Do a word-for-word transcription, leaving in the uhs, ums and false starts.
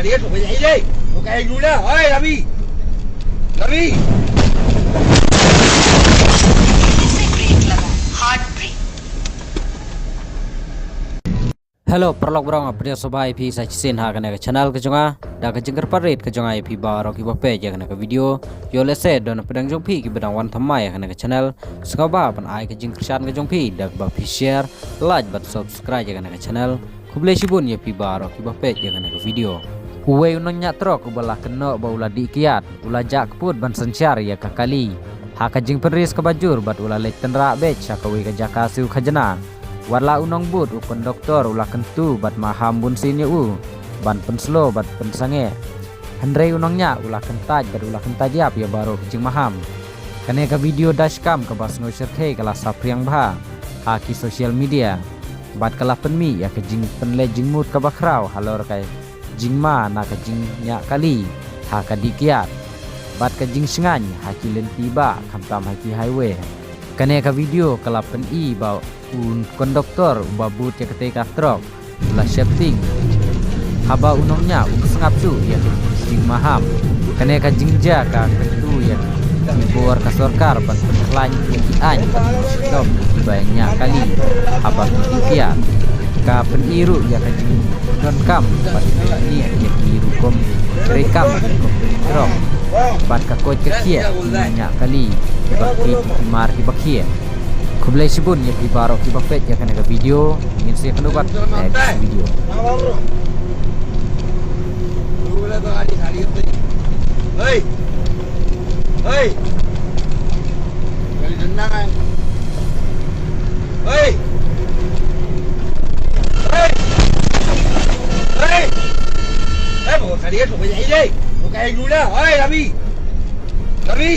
Dia tu banyak ide. Bukan guna. Oi, Rabi. Rabi. Hello, paralok baroh, nga pdiang sngewbha ïa phi sa shisien ha kane ka channel ka jong nga. Da ka jingkyrpad rit ka jong nga ïa phi baroh kiba peit ïa kane ka video. Ïoh lehse don pdeng jong phi kiba dang wan thymmai ïa kane ka channel, sngewbha ban ai ka jingkyrshan ka jong phi da kaba phi share, like bad subscribe ïa kane ka channel. Khublei shibun ïa phi baroh kiba peit ïa kane ka video. Uwei u nongñiah trok uba la kynnoh ba u la dih kiad, u la jah kput ban synshar ïa ka kali. Ha ka jingpynrieh kaba jur bad u la leit tynrah beit sha kawei ka jaka siew khajna. Wat la u nongbud, u konduktor u la kyntu bad maham bunsien ïa u ban pynslow bad pynsangeh. Hynrei u nongñiah u la kyntait bad u la kyntait ïap ïa baroh ki jingmaham. Kane ka video dashcam kaba sngewshyrkhei ka la saphriang bha ha ki social media bad ka la pynmih ïa ka jingpynleit jingmut kaba khraw halor ka jingma na ka jingñiah kali ha ka dih kiad bad ka jingshngaiñ ha ki lynti bah, khamtam ha ki highway. Kane ka video ka la pyni ba u konduktor uba bud ïa katei ka trok u la sheptieng haba u nongñiah um sngap shuh ïa ka jingmaham. Kane ka jingjia ka kyntu ïa ki bor ka sorkar ban pynkhlaiñ ïa ki aiñ ban shitom ïa kiba ñiah kali haba ki dih kiad. Ka pyni ruh ïa ka jingdonkam ban pyni ïa ki rukom treikam ki kompani trok bad ka koit ka khiah ki ñiah kali kiba ki mar kiba khiah. Khublei shibun ïa phi baroh kiba peit ïa kane ka video. Ngin sa ïakynduh pat next video. Hey! Hey! Hey! Hey! Hey! Hey! Buka kali tu, buka ini. Buka ini dulu. Hey, Rabi! Rabi!